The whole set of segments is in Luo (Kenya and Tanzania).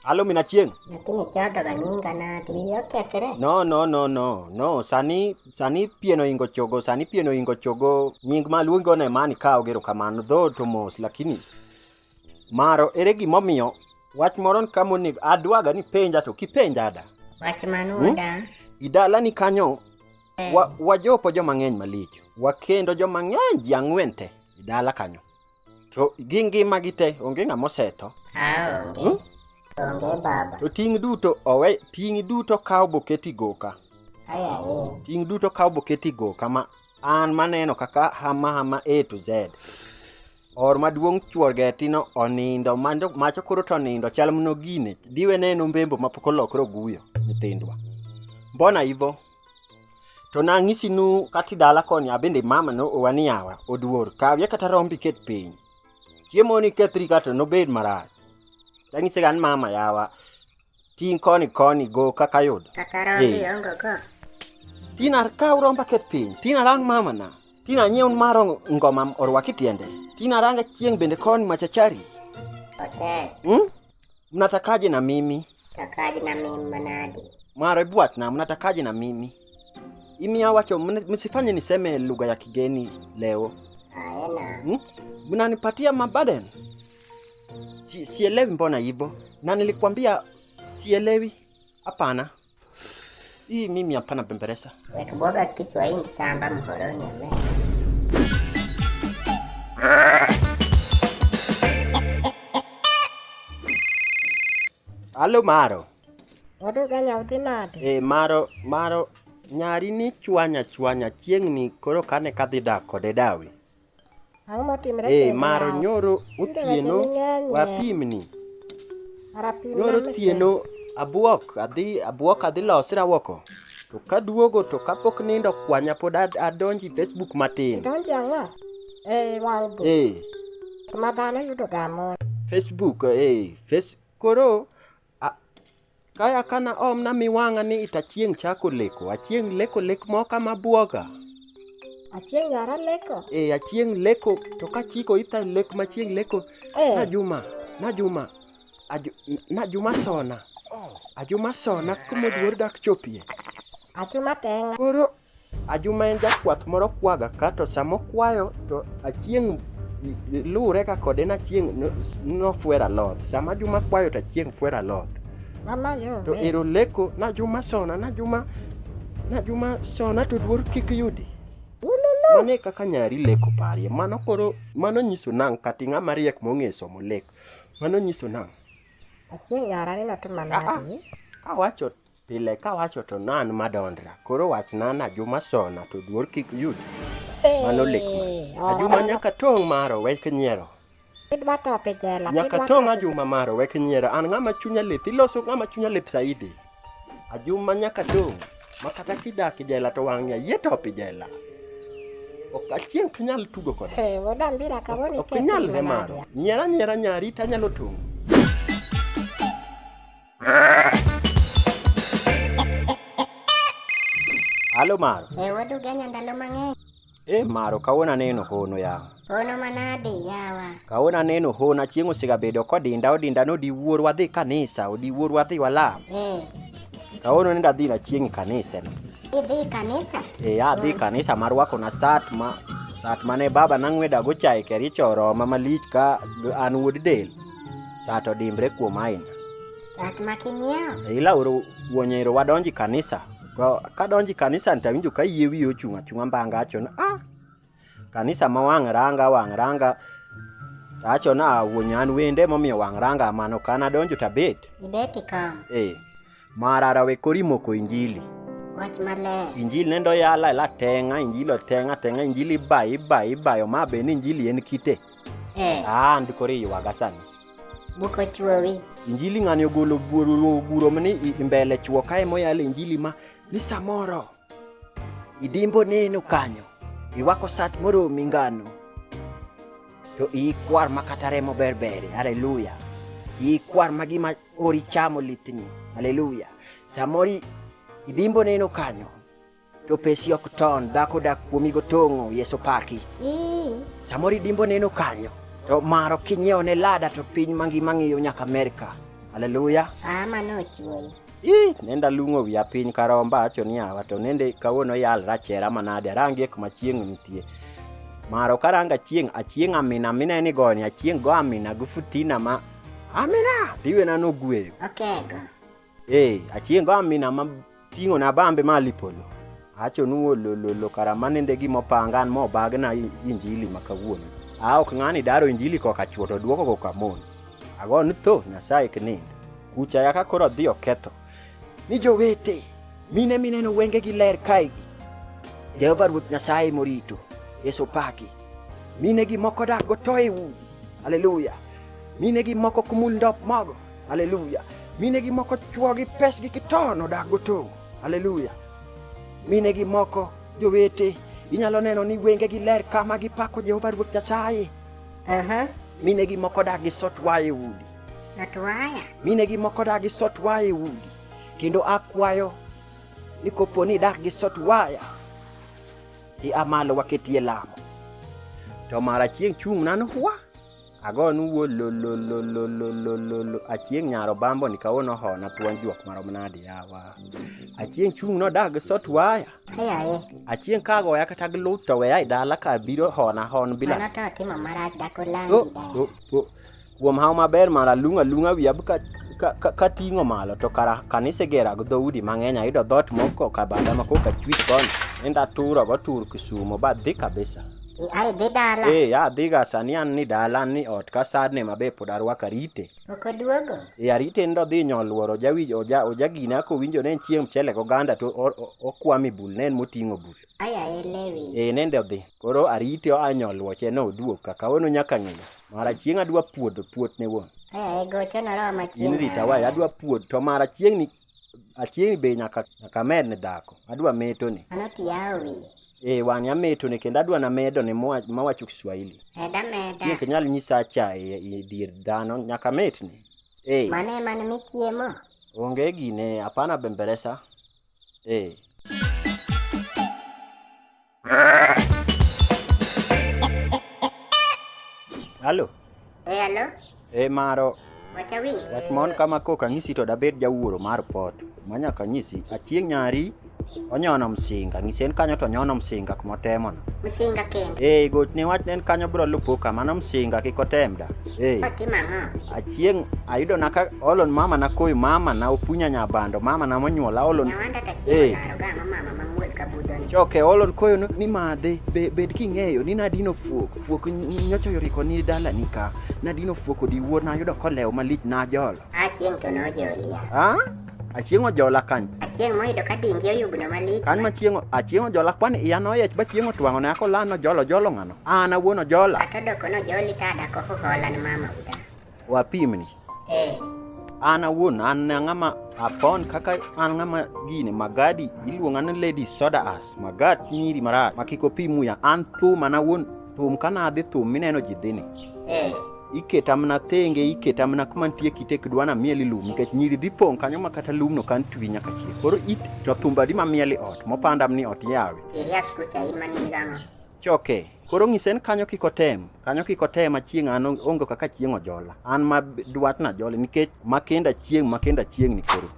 Alo mina chieng'. Nyathini chodho ga nyinga nade? Wiye okethre. No, no, no, no, no. Sani, sani pien oingo chogo, sani pien oingo chogo. Nying ma luongo ne mani ka ogero kamano, dho to mos, lakini maro ere gimomiyo wach moro ka monego adwaga ni penja to kipenja da. Wach mano wuoda. Idalani kanyo wa, wajopo joma ng'eny malich. Wakendo joma ng'eny ji ang'wen te idala kanyo. To gi ngima gi te onge ng'ama osetho. Ah, onge. Hmm? Onge baba. To ting' duto owe ting' duto kaw boketi goka. Aya eh. Ting' duto kaw boketi goka ma an maneno kaka hama hama A to Z. Or maduong' chuor geti no onindo mando macho koro to onindo chal mno gine diwe neno mbembo mapok olokre oguyo nyithindwa. Mbona hivyo? To nang'isi nu kati dala koni abende mama no owani yawa oduor kawie kata rombi ket piny. Chiemo ni kethri kato nobed marach. Tang'ise gan mama yawa ting' koni koni go kaka yudo. Kata rombi Eh. ongo go. Tina kaw romba ket piny. Tina rang mama na. Tina nyiew maro ngoma orwaki tiende. Tina ranga chieng' bende koni machachari. Otek. Hmm? Mnatakaje na mimi? Takaje na mimi manade. Maro ebwatna, mnatakaje na mimi? Imi wacho msifanye niseme lugha ya kigeni leo. Aena. Hmm? Mnanipatia mabaden. Si, sielewi mbona hivyo. Na nilikwambia sielewi. Hapana. Hii mimi hapana bemberesa. Wek bwoga Kiswahili samba mkoloni ame. Halo Maro. Oduga nyauthi nade? E, Maro, Maro, nyari ni chwanya chwanya chieng' ni koro kane kadhi dak kode dawe. Ang'o motimre E, kendo Maro yawa? nyoro Tinde weche otieno ni ng'eny eh. wapimni. Arapim Nyoro na otieno abuok adhi abuok adhi losra woko. To kaduogo to kapok nindo kwanya pod adonji Facebook matin. Idonji ang'o? Eh, wang' bu. E, Kuma dhano yudo ga mor. Facebook e, face koro kaya kana omna mi wang'a ni itachieng' chako leko. Achieng' leko lek moka mabuoga. Achieng' nyara leko. E, achieng' leko to kachiko ita lek machieng' leko Eh. na Juma, na Juma, aju, na Juma sona. Ajuma sona kumoduor dak chopie. Achuma teng'a. Koro Ajuma en jakwath moro kwaga ka to sama okwayo to achieng' luwre ka kode na achieng' nofwero aloth. Sama Ajuma kwayo to achieng' fwero aloth. Mama yo. To ero leko na Juma sona na Juma na Juma sona to duor kik yudi. Mano e kaka nyari leko parie. Mano koro mano nyiso nang' kati ng'ama riek mong'e somo lek. Mano nyiso nang'. Achieng' nyara ni notimo nade? Kawacho pile kawacho to nan madondra. Koro wachna na Juma sona to duor kik yudi. Mano lek ma. Ajuma nyaka tong' maro wek nyiero. Idwa top e jela. Nyaka tong' Ajuma maro wek nyiero. An ng'ama chunya lith. Iloso ng'ama chunya lith saidi. Ajuma nyaka tong'. Ma kata kidak e jela to wang'ni ayie top e jela. Ok achieng' ok inyal tugo koda. Eh, wuoda mbira kawuono Ok inyal ne maro. Nyiera nyiera nyari tanyalo tong'. Halo Maro. Eh, waduga nyandalo mang'eny. Eh, Maro kawuono aneno hono yawa. Hono manade yawa. Kawuono aneno hono achieng' osegabedo kodinda odinda nodiwuor wadhi kanisa odiwuor wadhi walam. Eh, Kawuono nenda adhi achieng' e kanisa no. idhi kanisa? Eh, adhi kanisa marwako na sat ma sat mane baba nang'wedago chae Kericho oroma malich ka an wuod del. Sat odimbre kuom aina. Sat ma kinyiewo? Ilaoro wuonyero wadonji kanisa. Kadonji kanisa to awinjo ka yie wiya ochung' achung'a mbanga acho ni ah kanisa ma wang' ranga wang' ranga to acho ni ah wuon an wende momiyo wang' ranga mano kana adonjo to abet. Ibet ikom. Eh. Marara we koro imoko injili. Wach maler. Injili nendo yala ela teng'a injili oteng'a teng'a injili ibayo ibayo ibayo ma be ni injili en kite. Eh. Ah and koro iywaga sani. Buk ochuowi. Injili ng'ani ogolo buro mni mbele chuo kae moyalo injili ma ni samoro idimbo neno kanyo iwako sat moromi ngano to iyi kwar ma kata remo berbere haleluya iyi kwar ma gima ori chamo litni haleluya samoro idimbo neno kanyo to pesi ok ton dhako dak kuomi gotong'o Yesu paki samoro idimbo neno kanyo to maro kinyiewo ne lada to piny mangima ng'iyo nyaka Amerika. Haleluya. Ama nochuoyi. Ii, nenda lung'o wiya piny karomba acho ni awa to nende kawuono yal rachera manade arangie kuma chieng' nitie. Maro karanga chieng' achieng' amina mineni goni achieng' go amina gi futina ma amina diwena nogweyo. Okego. Ee, achieng' go amina ma ting'o na bambe malo e polo. Acho ni wolololo kara manende gima opanga an mobagna injili ma kawuono. A ok ng'ani daro injili koka chuo to duoko koka mon. Ago ni tho Nyasaye knind. Kucha yaka koro odhi oketho. Ni jowete, mine mineno wengegi ler kaegi. Jehova Ruoth Nyasaye morito. Yesu paki. Mine gi moko dak go to e udi. Haleluya. Mine gi moko kumul ndop mogo. Haleluya. Mine gi moko chuogi pesgi kitono dak go to. Haleluya. Mine gi moko jowete inyalo neno ni wengegi ler kama gipako Jehova Ruoth Nyasaye. Aha. Mine gi moko dak gi sot waya e udi. Sot waya. Mine gi moko dak gi sot waya e udi. Kendo akwayo ni kopo ni idak gi sot waya, ia malo waketie lamo. To mara chieng' chung' nan hwa. Ago nu wuo lo lo lo lo lo lo lo lo achieng' nyaro bambo ni kawuono hona thuon juok marom nade yawa. Achieng' chung' nodak gi sot waya. Ayaye. Achieng' ka goya kata gi luth to weya e dala ka biro hona hon bila. Mano to otimo marach dak olandi Oh, daya. oh, oh. Kuom hawo maber mara lung' alung'a wiya ka kating'o malo to kara kanisa igera gi dhoudi mang'eny ayudo dhoot moko kabada ma koka chwich koni nenda turo go tur Kisumo ba dhi kabisa. Ai dhi dala. Eh, adhiga sani an ni dala an ni ot ka sadne mabe pod arwako arite. Pok oduogo. E arite ndo dhi nyoluoro jawinjo oja ojagina kowinjo ne en chieng' mchele goganda to okwamo e bul ne en moting'o bul. Aya e lewi. Eh, nende odhi. Koro arite oa nyoluoche no oduog ka kawuono nyaka ng'eyo. Mara chieng' adwa puodho puot ne wuon. Aya e gocho noroma chieng'. In rita wae adwa puodho to mara chieng' ni achieng' ni be nyaka nyaka med ne dhako. Adwa meto ni. Mano tiyawo wiye. Eh, wang'e ameto ne kendo adwa namedo ne mawacho Kiswahili. Meda meda. Chieng' ok inyal nyisa cha e dier dhano nyaka metni. Eh. Mano ema ne michiemo. Onge gine hapana bembeleza. Eh. Halo. Eh, halo. Eh, maro. Wacha winj. Wach mon kama koka ng'isi to dabed jawuoro mar pot. Manyaka nyisi achieng' nyari onyono msinga. Ng'ise en kanyo to onyono msinga kuma otemono. Msinga kendo. Eh, gochne wach ne en kanyo bro lupo ka mano msinga kik otem da. Eh. Otimo ang'o? Achieng' ayudo na ka olon mama na koyo mama na opunya nyabando mama na monyuola olon. Nyawanda to achieng' Eh. olaro gang'o mama mamuol ka budhoni. Choke olon koyo ni madhe bed king'eyo ni nadino fuok fuok nyocha yoriko ni dalani ka nadino fuok odiwuor nayudo kolewo malich najolo. Achieng' to nojolia. Ah? Achieng' ojola kany. Achieng' moyudo ka dingi oyugno malich. Kany ma chieng' achieng' ojola kwani iya noyech ba chieng' otwang'o ne ako lan ojolo ojolo ng'ano. An awuon ojola. Kata odoko nojoli ta adako hohola ne mama uda. Wapimni. Eh. An awuon an ng'ama apon kaka an ng'ama gine magadi iluonga ni lady soda as magat nyiri marach ma kik opim wiya an thum an awuon thum kana adhi thum mineno ji dhini. Eh. Iketa mana thenge iketa mana kuma nitie kite kidwa namiel lum nikech nyiri dhi pong' kanyo ma kata lumno kan twi nyaka chieng' koro it to thumbe adi mamiel e ot mopanda ni ot yawe. Serious kucha in man in gang'o? Choke koro ng'ise ni kanyo kik otem kanyo kik otem achieng' an onge kaka chieng' ojola an ma dwat najole nikech makenda chieng' makenda chieng' ni koro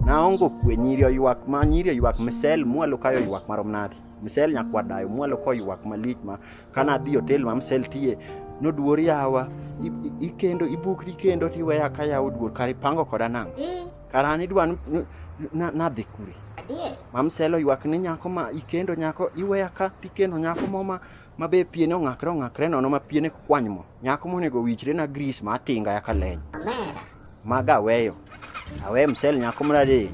naongo kwe nyiri oywak ma nyiri oywak misel mwalo kayo oywak marom nade misel nyakwar dayo mwalo koywak malich ma kana adhi hotel ma misel tiye noduor yawa ikendo ibukri kendo tiweya ka yawo duor kar ipango koda nang'o kara an idwa nadhi kure mamsel oywak ni nyako ma ikendo nyako iweya ka tikendo nyako mo ma be piene ong'akre ong'akre nono ma piene kwany mo nyako monego wichre na gris ma atinga ya kaleny maga aweyo awe msel nyako mrade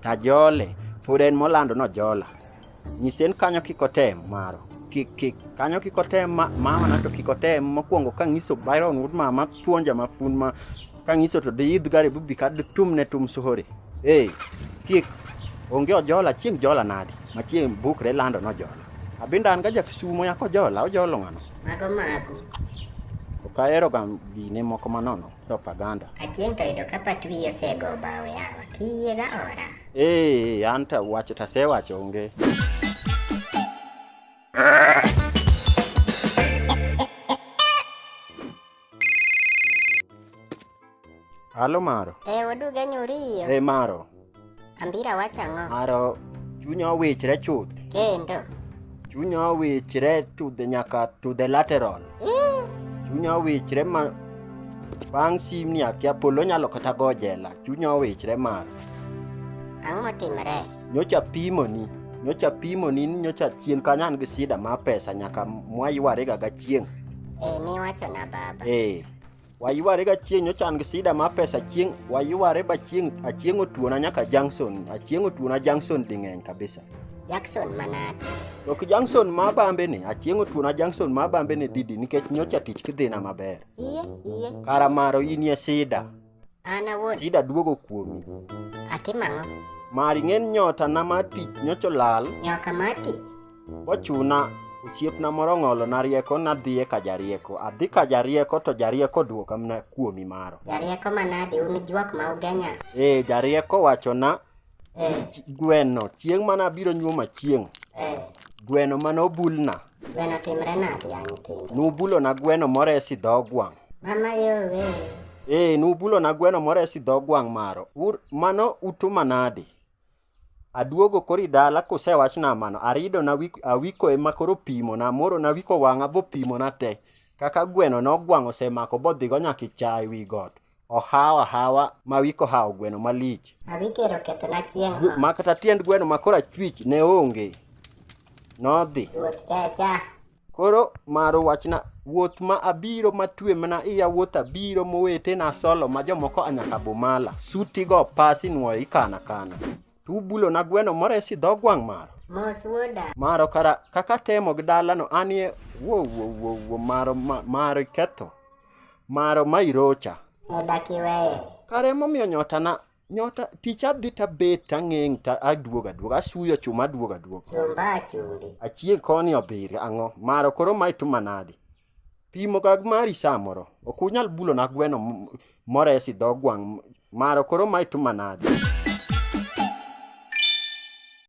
tajole pod en molando nojola nyisen kanyo kik otem maro kik kik kanyo kik otem mama na to kik otem mokwongo kang'iso Byron wuod mama puonja ma fun ma kang'iso to diidh gari bubi ka tumne tum sohore eh kik onge ojola chieng' jola nade ma chieng' bukre lando nojola abinda an ga ja Kisumo yako ojola ojolo ng'ano mago mago ok ahero ga gine moko manono propaganda achieng' to yudo ka pat wiyi osego bao yawa kiyie ga ora eh an ta wacho tasewacho onge. Halo Maro. Eh, waduge nyuriyo. Eh, Maro. Ambira wacho ang'o? Maro, chunya owichre chuth. Kendo. Chunya owichre to the nyaka to the lateral. Eh, Chunya owichre ma bang' simni akia polo nyalo kata go jela. Chunya owichre Maro. Ang'o motimore? Nyocha pimoni. Nyocha pimoni ni nyocha chien kanyo an gi sida mar pesa nyaka mwaywarega ga chieng'. Eh, niwacho na baba. Eh. Wayware ga chieng' nyocha an gi sida mar pesa chieng' wayware ba chieng' achieng' otuona nyaka junction achieng' otuona junction ding'eny kabisa. Jackson manade? To ok junction ma Bambe ni achieng' otuona junction ma Bambe ni didi nikech nyocha tich kidhina maber. Iye, iye. Kara maro inie sida. An awuon Sida duogo kuomi. atimo ang'o? Mari ng'en nyota na mar tich nyocha olal. Nyoka mar tich. Bochuna osiepna moro ong'olona rieko nadhiye ka jarieko. Adhi ka jarieko to jarieko oduoka mana kuomi maro. Jarieko manade un juok ma ugenya. Eh, jarieko wachona Eh, gweno chieng' mana abiro nyuomo achieng'. eh. Gweno mane obulna. Gweno timre nade ya nyithindo? Nubulona gweno moresi dho gwang'. Mama yowe. Eh, nubulona gweno moresi dho gwang' maro. Ur, mano utuma nade? Aduogo koro idala kusewachna mano, arido na awiko ema koro pimona, moro na wiko wang'a bopimona te. Kaka gweno nogwang' osemako bodhigo nyaka e cha e wi got. Ohawa hawa ma wiko hawo gweno malich. Awiko ero okethona chieng' no. Ma kata tiend gweno ma koro achwich ne onge. Nodhi. Ruoth kecha. Koro maro wachna wuoth ma abiro matwe mana iya wuoth abiro mowetena solo ma jomoko a nyaka Bomala. Suti go pasi nuoyo ikana kana. Tubulo na gweno moresi dho gwang' maro. Mos wuoda. Maro kara kaka temo gi dalano anie wo wo wo wo maro ma, maro iketho. Maro ma irocha. E dak iweye. Kare emomiyo nyotana Nyota tich adhi tabet tang'eng' ta aduogo aduoga asuyo chuma aduogo aduoga. Chumba chumbi. Achieng' koni obir ang'o maro koro mae tuma nadi. Pimo ga mari samoro ok unyal bulo na gweno moresi dho gwang' maro koro mae tuma nadi.